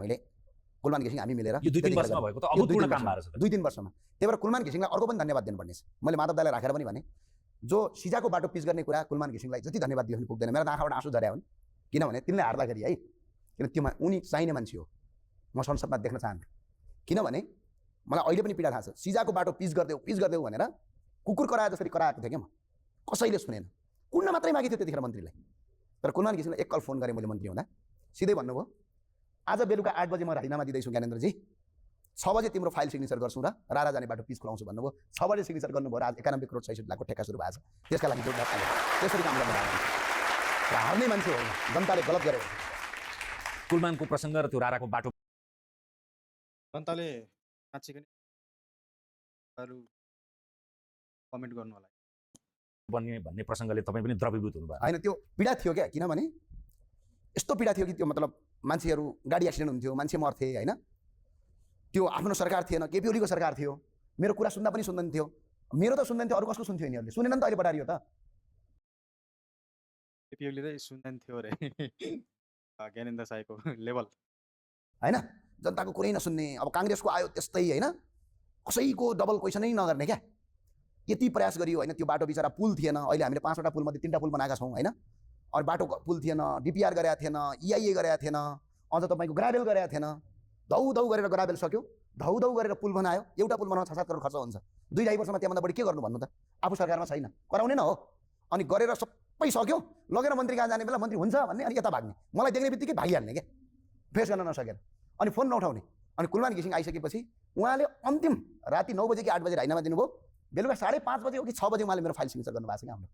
मैले कुलमान घिसिङ हामी मिलेर यो 2-3 वर्षमा भएको त अभूतपूर्व काम भएर छ 2-3 वर्षमा। त्यही भएर कुलमान घिसिङलाई अर्को पनि धन्यवाद दिनुपर्ने छ। मैले माधव दाइलाई राखेर पनि भने जो सिजाको बाटो पिच गर्ने कुरा कुलमान घिसिङलाई जति धन्यवाद दियो भने पुग्दैन। मेरो आँखाबाट आँसु झर्या हुन्, किनभने तिनले हार्दाखेरि है, किन त्यो उनी चाहिने मान्छे हो, म संसदमा देख्न चाहन्छु। किनभने मलाई अहिले पनि पीडा थाहा छ, सिजाको बाटो पिच गरिदेऊ भनेर कुकुर कराए जसरी कराएको थिएँ क्या म, कसैले सुनेन। कुन्न मात्रै मागेको थियो त्यतिखेर मन्त्रीलाई। तर कुलमान घिसिङलाई एक कल फोन गरेँ मैले मन्त्री हुँदा, सिधै भन्नुभयो आज बेलुका 8 बजे म राजीनामा दिँदैछु ज्ञानेन्द्रजी, 6 बजे तिम्रो फाइल सिग्नेचर गर्छु र रारा जाने बाटो पिच खुलाउँछु भन्नुभयो। 6 बजे सिग्नेचर गर्नुभयो र आज 91 करोड 66 लाखको ठेक्का सुरु भएको छ। त्यसका लागि जोडदार काम त्यसरी काम गर्नु भएको छ। हार्ने मान्छे हो, जनताले गलत गर्यो। कुलमानको प्रसङ्ग र त्यो राराको बाटो जनताले साँच्चै अरू कमेन्ट गर्नु होला बन्ने भन्ने प्रसङ्गले तपाईँ पनि द्रवीभूत हुनुभयो। होइन त्यो पीडा थियो क्या, किनभने यस्तो पीडा थियो कि त्यो मतलब मान्छेहरू गाडी एक्सिडेन्ट हुन्थ्यो, मान्छे मर्थे होइन। त्यो आफ्नो सरकार थिएन, केपी ओलीको सरकार थियो। मेरो कुरा सुन्दा पनि सुन्दैन थियो, मेरो त सुन्दैन थियो, अरू कसको सुन्थ्यो यिनीहरूले? सुनेन नि त अहिले बढारियो त। केपी ओलीले सुन्दैन थियो रे ज्ञानेन्द्र साईको लेभल होइन, जनताको कुरै नसुन्ने। अब काङ्ग्रेसको आयो त्यस्तै होइन, कसैको डबल क्वेसनै नगर्ने क्या। यति प्रयास गरियो होइन, त्यो बाटो बिचरा पुल थिएन। अहिले हामीले 5वटा पुल मध्ये 3टा पुल बनाएका छौँ होइन। और बाटो पुल थिएन, डिपिआर गरेका थिएन, इआइए गरेका थिएन, अझ तपाईँको ग्राभेल गरेका थिएन। धौ गरेर ग्राभेल सक्यो, धौ गरेर पुल बनायो। एउटा पुल बनाउन 6-7 करोड खर्च हुन्छ। 2-2.5 वर्षमा त्यहाँभन्दा बढी के गर्नु भन्नु त? आफू सरकारमा छैन, कराउने न हो। अनि गरेर सबै सक्यो, लगेर मन्त्री कहाँ जाने बेला मन्त्री हुन्छ भन्ने, अनि यता भाग्ने। मलाई देख्ने बित्तिकै भागिहाल्ने क्या, फेस गर्न नसकेर। अनि फोन नउठाउने। अनि कुलमान घिसिङ आइसकेपछि उहाँले अन्तिम राति 9 बजे कि 8 बजे राजीनामा दिनुभयो। बेलुका 5:30 बजे हो कि 6 बजे उहाँले मेरो फाइल सिग्नेचर गर्नुभएको छ क्या हाम्रो।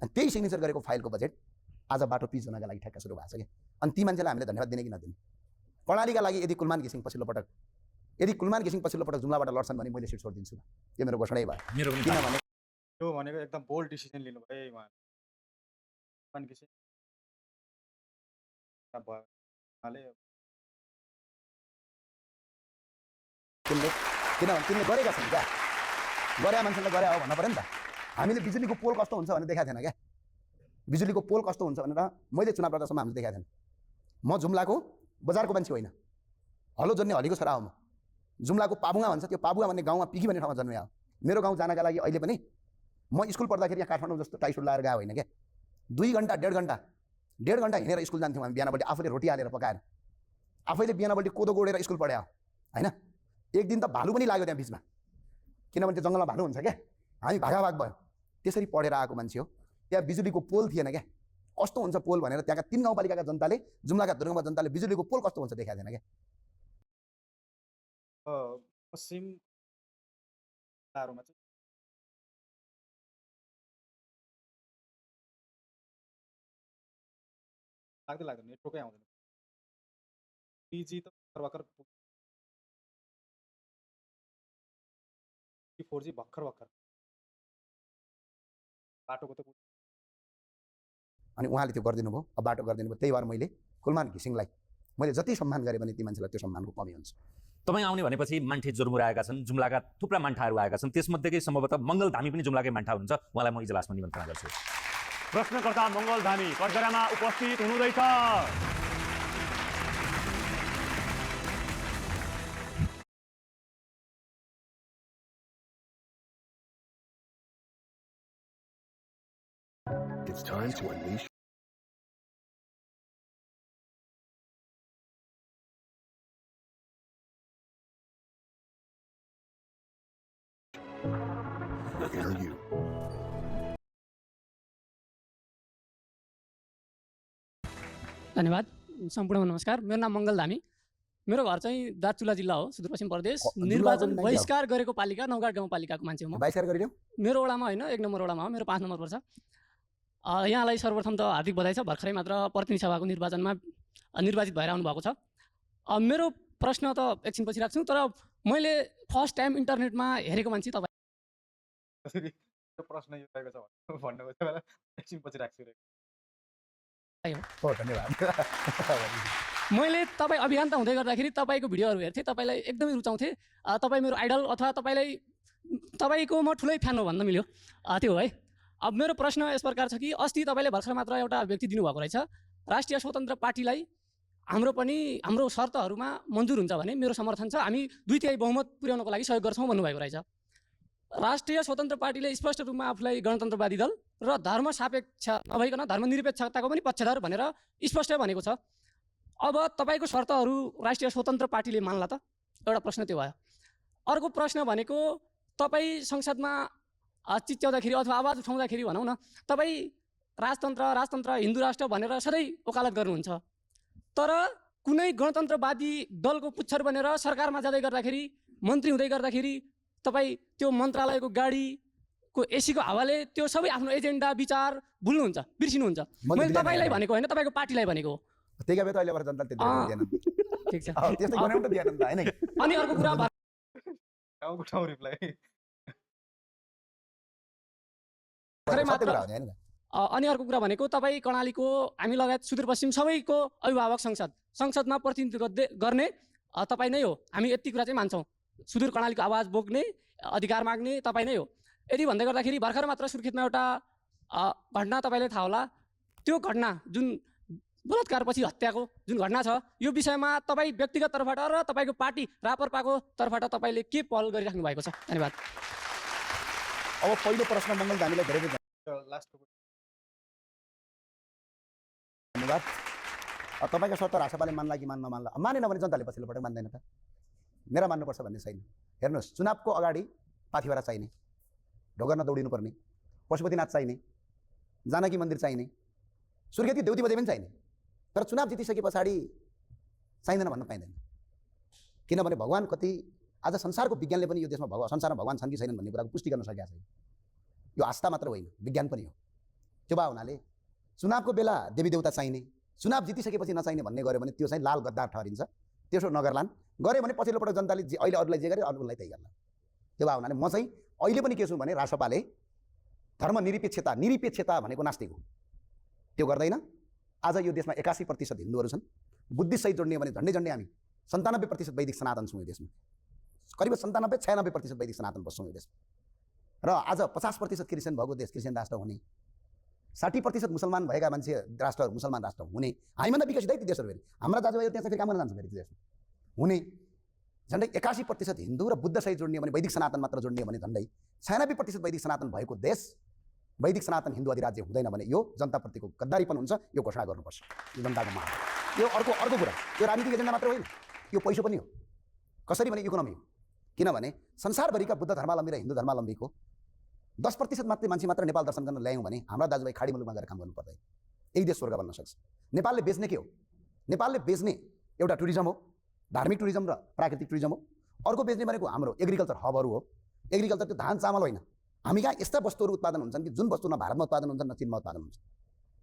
अनि त्यही सिग्नेचर गरेको फाइलको बजेट आज बाटो पिच हुनका लागि ठ्याक्क सुरु भएको छ क्या। अनि ती मान्छेलाई हामीले धन्यवाद दिने कि नदिने? प्रणालीका लागि यदि कुलमान घिसिङ पछिल्लो पटक जुम्लाबाट लड्छन् भने मैले सिट छोडिदिन्छु। यो मेरो घोषणै भयो। किनभने त्यो भनेको एकदम बोल्ड डिसिजन लिनु भयो उहाँ कुलमान घिसिङ तिनले गरेका छन् क्या, गरे मान्छेलाई गरे हो भन्नु पऱ्यो नि त। हामीले बिजुलीको पोल कस्तो हुन्छ भनेर देखाएको थिएन क्या। बिजुलीको पोल कस्तो हुन्छ भनेर मैले चुनाव प्रचारसम्म हामीले देखाएको थिएन। म जुम्लाको बजारको मान्छे होइन, हलो जन्ने हलीको छोरा हो म। जुम्लाको पाबुङा भन्छ, त्यो पाबुङा भन्ने गाउँमा पिकी भन्ने ठाउँमा जन्मे हो। मेरो गाउँ जानका लागि अहिले पनि म स्कुल पढ्दाखेरि यहाँ काठमाडौँ जस्तो टाइसुट लाएर गएको होइन क्या। 2 घन्टा 1.5 घन्टा हिँडेर स्कुल जान्थ्यौँ हामी। बिहानपल्ट आफूले रोटी हालेर पकाएर, आफैले बिहानपल्ट कोदो गोडेर स्कुल पढ्यो होइन। एक दिन त भालु पनि लाग्यो त्यहाँ बिचमा, किनभने त्यो जङ्गलमा भालु हुन्छ क्या। हामी भागाभाग भयो, त्यसरी पढेर आएको मान्छे हो। त्यहाँ बिजुलीको पोल थिएन क्या। कस्तो हुन्छ पोल भनेर त्यहाँका 3 गाउँपालिकाका जनताले, जुम्लाका दुर्गममा जनताले बिजुलीको पोल कस्तो हुन्छ देखाएको थिएन क्या। पश्चिम जिल्लाहरूमा चाहिँ लाग्दैन, नेटवर्कै आउँदैन। 3G त भर्खर 4G भर्खर बाटोको त। अनि उहाँले त्यो गरिदिनु भयो, अब बाटो गरिदिनु भयो। त्यही भएर मैले कुलमान घिसिङलाई मैले जति सम्मान गरेँ भने ती मान्छेलाई त्यो सम्मानको कमी हुन्छ। तपाईँ आउने भनेपछि मान्छे जोरमुर आएका छन्, जुम्लाका थुप्रा मान्छेहरू आएका छन्। त्यसमध्येकै सम्भवतः मङ्गल धामी पनि जुम्लाकै मान्छे हुनुहुन्छ। उहाँलाई म इजलासमा निमन्त्रणा गर्छु। प्रश्नकर्ता मङ्गल धामी कटघरामा उपस्थित हुनुहुँदैछ। It's time to unleash. Air you. धन्यवाद। सम्पूर्ण नमस्कार। मेरो नाम मङ्गल धामी। मेरो घर चाहिँ दार्चुला जिल्ला हो, सुदूरपश्चिम प्रदेश। निर्वाचन बहिष्कार गरेको पालिका नौगाड गाउँपालिकाको मान्छे हो म। बहिष्कार गरिदियो मेरो वडामा होइन, 1 नम्बर वडामा हो, मेरो 5 नम्बर पर्छ। यहाँलाई सर्वप्रथम त हार्दिक बधाई छ, भर्खरै मात्र प्रतिनिधि सभाको निर्वाचनमा निर्वाचित भएर आउनुभएको छ। मेरो प्रश्न त एकछिनपछि राख्छु, तर मैले फर्स्ट टाइम इन्टरनेटमा हेरेको मान्छे तपाईँ। प्रश्न यो रहेको छ भन्नुभयो बेला एकछिनपछि राख्छु। धन्यवाद। मैले तपाईँ अभियन्ता हुँदै गर्दाखेरि तपाईँको भिडियोहरू हेर्थेँ, तपाईँलाई एकदमै रुचाउँथेँ। तपाईँ मेरो आइडल अथवा तपाईँको म ठुलै फ्यान हो भन्न मिल्यो, त्यो हो है। अब मेरो प्रश्न यस प्रकार छ कि अस्ति तपाईँले भर्खर मात्र एउटा व्यक्ति दिनुभएको रहेछ, राष्ट्रिय स्वतन्त्र पार्टीलाई हाम्रो पनि हाम्रो शर्तहरूमा मन्जुर हुन्छ भने मेरो समर्थन छ, हामी 2/3 बहुमत पुर्याउनको लागि सहयोग गर्छौँ भन्नुभएको रहेछ। राष्ट्रिय स्वतन्त्र पार्टीले स्पष्ट रूपमा आफूलाई गणतन्त्रवादी दल र धर्म सापेक्ष नभइकन धर्मनिरपेक्षताको पनि पक्षधर भनेर स्पष्टै भनेको छ। अब तपाईँको शर्तहरू राष्ट्रिय स्वतन्त्र पार्टीले मान्ला त? एउटा प्रश्न त्यो भयो। अर्को प्रश्न भनेको तपाईँ संसदमा चिच्याउँदाखेरि अथवा आवाज उठाउँदाखेरि भनौँ न, तपाईँ राजतन्त्र हिन्दू राष्ट्र भनेर सधैँ वकालत गर्नुहुन्छ, तर कुनै गणतन्त्रवादी दलको पुच्छर बनेर सरकारमा जाँदै गर्दाखेरि, मन्त्री हुँदै गर्दाखेरि तपाईँ त्यो मन्त्रालयको गाडीको एसीको हावाले त्यो सबै आफ्नो एजेन्डा विचार भुल्नुहुन्छ, बिर्सिनुहुन्छ। मैले तपाईँलाई भनेको होइन, तपाईँको पार्टीलाई भनेको हो। त्यही भएर अहिले जनताले त्यति दिएन। ठिक छ। त्यस्तै बनाउनु त दिएन नि त हैन। अनि अर्को कुरा ठाउँ रिप्लाई अनि अर्को कुरा भनेको तपाईँ कर्णालीको हामी लगायत सुदूरपश्चिम सबैको अभिभावक संसदमा प्रतिनिधित्व गर्ने तपाईँ नै हो। हामी यति कुरा चाहिँ मान्छौँ, सुदूर कर्णालीको आवाज बोक्ने अधिकार माग्ने तपाईँ नै हो। यदि भन्दै गर्दाखेरि भर्खर मात्र सुर्खेतमा एउटा घटना तपाईँलाई थाहा होला, त्यो घटना जुन बलात्कारपछि हत्याको जुन घटना छ, यो विषयमा तपाईँ व्यक्तिगत तर्फबाट र तपाईँको पार्टी रापरपाको तर्फबाट तपाईँले के पहल गरिराख्नु भएको छ? धन्यवाद। अब पहिलो प्रश्न मङ्गल धामीलाई धेरै लास्ट धन्यवाद। तपाईँको शर्त राष्ट्रपाले मान्ला कि नमान्ला? मानेन भने जनताले पछिल्लो पटक मान्दैन त। मेरा मान्नुपर्छ भन्ने छैन। हेर्नुहोस्, चुनावको अगाडि पाथिभरा चाहिने, ढोगर नदौडिनु पर्ने, पशुपतिनाथ चाहिने, जानकी मन्दिर चाहिने, सुर्खेतकी देउती बजे पनि चाहिने, तर चुनाव जितिसके पछाडि चाहिँदैन भन्न पाइँदैन। किनभने भगवान् कति आज संसारको विज्ञानले पनि यो देशमा संसारमा भगवान् छन् कि छैनन् भन्ने कुराको पुष्टि गर्न सकेका छैन। यो आस्था मात्र होइन, विज्ञान पनि हो। त्यो भए हुनाले चुनावको बेला देवी देवता चाहिने, चुनाव जितिसकेपछि नचाहिने भन्ने गऱ्यो भने त्यो चाहिँ लाल गद्दार ठहरिन्छ। त्यसो नगर्लान्। गऱ्यो भने पछिल्लो पटक जनताले अहिले अरूलाई जे गरे अरूलाई त्यही गर्ला। त्यो भए हुनाले म चाहिँ अहिले पनि के छु भने राष्ट्रपाले निरपेक्षता भनेको नास्तिक हो, त्यो गर्दैन। आज यो देशमा 81% हिन्दूहरू छन्। बुद्धिसहित जोड्ने भने झन्डै हामी 97% वैदिक सनातन छौँ यो देशमा। करिब 97-96% वैदिक सनातन बस्छौँ यो देशमा। र आज 50% क्रिस्चियन भएको देश, क्रिस्चियन राष्ट्र हुने, 60% मुसलमान भएका मान्छे राष्ट्रहरू मुसलमान राष्ट्र हुने, हामीभन्दा विकसित है ती देशहरू। फेरि हाम्रा दाजुभाइहरू त्यहाँ फेरि काम गर्न जान्छ फेरि ती देशमा हुने। झन्डै 81% हिन्दू र बुद्धसहित जोड्ने भने, वैदिक सनातन मात्र जोड्ने भने झन्डै 96% वैदिक सनातन भएको देश वैदिक सनातन हिन्दू अधिराज्य हुँदैन भने यो जनताप्रतिको गद्दारीपन हुन्छ। यो घोषणा गर्नुपर्छ यो जनताको माग। यो अर्को कुरा, यो राजनीतिक एजेन्डा मात्र होइन, यो पैसो पनि हो। कसरी भने इकोनोमी हो। किनभने संसारभरिका बुद्ध धर्मावलम्बी र हिन्दू धर्मावलम्बीको 10% मान्छे मात्र नेपाल दर्शन गर्न ल्यायौँ भने हाम्रा दाजुभाइ खाडी मुलुकमा गएर काम गर्नु पर्दैन। एक देश स्वर्ग बन्न सक्छ। नेपालले बेच्ने के हो? नेपालले बेच्ने एउटा टुरिज्म हो, धार्मिक टुरिज्म र प्राकृतिक टुरिज्म हो। अर्को बेच्ने भनेको हाम्रो एग्रिकल्चर हबहरू हो। एग्रिकल्चर त्यो धान चामल होइन। हामी कहाँ यस्ता वस्तुहरू उत्पादन हुन्छन् कि जुन वस्तु न भारतमा उत्पादन हुन्छन् न चीनमा उत्पादन हुन्छ।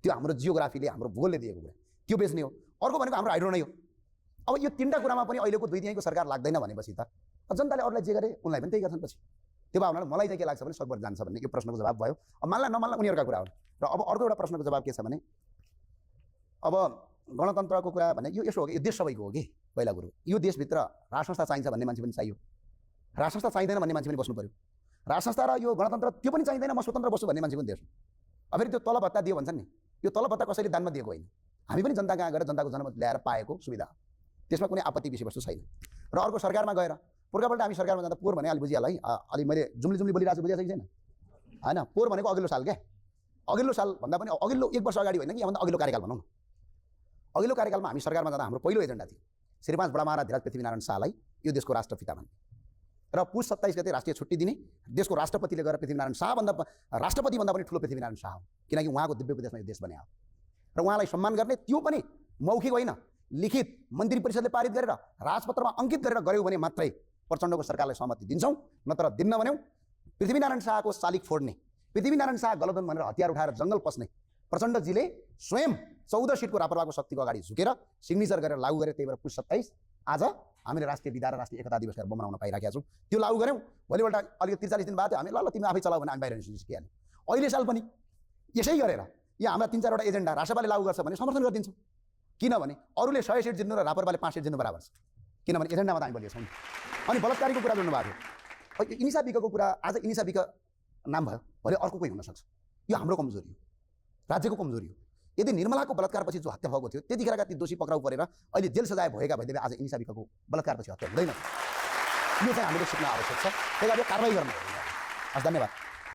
त्यो हाम्रो जियोग्राफीले, हाम्रो भूगोलले दिएको कुरा, त्यो बेच्ने हो। अर्को भनेको हाम्रो हाइड्रो नै हो। अब यो तीनटा कुरामा पनि अहिलेको 2/3 सरकार लाग्दैन भनेपछि त जनताले अरूलाई जे गरे उनलाई पनि त्यही गर्छन् पछि। त्यो भए हुनाले मलाई चाहिँ के लाग्छ भने सकभर जान्छ भन्ने यो प्रश्नको जवाब भयो। अब मान्ला नमान्ला उनीहरूका कुरा हो। र अब अर्को एउटा प्रश्नको जवाब के छ भने, अब गणतन्त्रको कुरा भने यो यसो हो कि यो देश सबैको हो कि पहिला कुरो। यो देशभित्र राजसंस्था चाहिन्छ भन्ने मान्छे पनि चाहियो, राजसंस्था चाहिँदैन भन्ने मान्छे पनि बस्नु पऱ्यो। राजसंस्था र यो गणतन्त्र त्यो पनि चाहिँदैन, म स्वतन्त्र बस्छु भन्ने मान्छे पनि देश हो। अब फेरि त्यो तलब भत्ता दियो भन्छन् नि, यो तलब भत्ता कसैले दानमा दिएको होइन। हामी पनि जनता कहाँ गएर जनताको जनमत ल्याएर पाएको सुविधा हो। त्यसमा कुनै आपत्ति विषयवस्तु छैन। र अर्को सरकारमा गएर पुर्खापल्ट हामी सरकारमा जाँदा पोहोर भने अलि बुझिहाल्ला है, अलि मैले जुम्ली बोलिरहेको छु, बुझिरहेको छैन होइन। पोहोर भनेको अघिल्लो साल क्या, अघिल्लो साल भन्दा पनि अघिल्लो 1 वर्ष अगाडि होइन कि यहाँभन्दा अघिल्लो कार्यकाल भनौँ न। अघिल्लो कार्यकालमा हामी सरकारमा जाँदा हाम्रो पहिलो एजेन्डा थियो श्री 5 बडा महाराज धीराज पृथ्वीनारायण शाहलाई यो देशको राष्ट्रपिता भन्ने र पुस 27 गते राष्ट्रिय छुट्टी दिने। देशको राष्ट्रपतिले गएर पृथ्वीनारायण शाहभन्दा राष्ट्रपतिभन्दा पनि ठुलो पृथ्वीनारायण शाह हो, किनकि उहाँको दिव्य उपदेशमा यो देश बने हो। र उहाँलाई सम्मान गर्ने, त्यो पनि मौखिक होइन, लिखित मन्त्री परिषदले पारित गरेर राजपत्रमा अङ्कित गरेर गऱ्यौँ भने मात्रै प्रचण्डको सरकारलाई सहमति दिन्छौँ, नत्र दिन्न भन्यौँ। पृथ्वीनारायण शाहको शालिग फोड्ने, पृथ्वीनारायण शाह गलतन भनेर हतियार उठाएर जङ्गल पस्ने प्रचण्डजीले स्वयं 14 सिटको रापरपाको शक्तिको अगाडि झुकेर सिग्नेचर गरेर लागू गरे। त्यही भएर पुस 27 आज हामीले राष्ट्रिय विधा र राष्ट्रिय एकता दिवस गरेर मनाउन पाइरहेका छौँ। त्यो लागू गऱ्यौँ, भोलिपल्ट अलिकति 43 दिन बाद हामी ल तिमी आफै चलाऊ भने हामी बाहिर निस्किहाल्यौँ। अहिले साल पनि यसै गरेर यहाँ हाम्रा 3-4वटा एजेन्डा राष्ट्रपाले लागू गर्छ भने समर्थन गरिदिन्छौँ। किनभने अरूले 100 सिट जित्नु र रापरपाले 5 सिट जित्नु बराबर छ, किनभने एजेन्डामा त हामी बलियो छौँ। अनि बलात्कारीको कुरा जोड्नु भएको थियो। इनिसा विकको कुरा, आज इनिसा विक नाम भयो, भोलि अर्को कोही हुनसक्छ। यो हाम्रो कमजोरी हो, राज्यको कमजोरी हो। यदि निर्मलाको बलात्कारपछि जो हत्या भएको थियो त्यतिखेरका ती दोषी पक्राउ परेर अहिले जेल सजाय भएका भइदिए आज इनिसा विकको बलात्कारपछि हत्या हुँदैन। यो चाहिँ हामीले सिक्न आवश्यक छ। त्यही कारण कारबाही गर्न। हस्, धन्यवाद।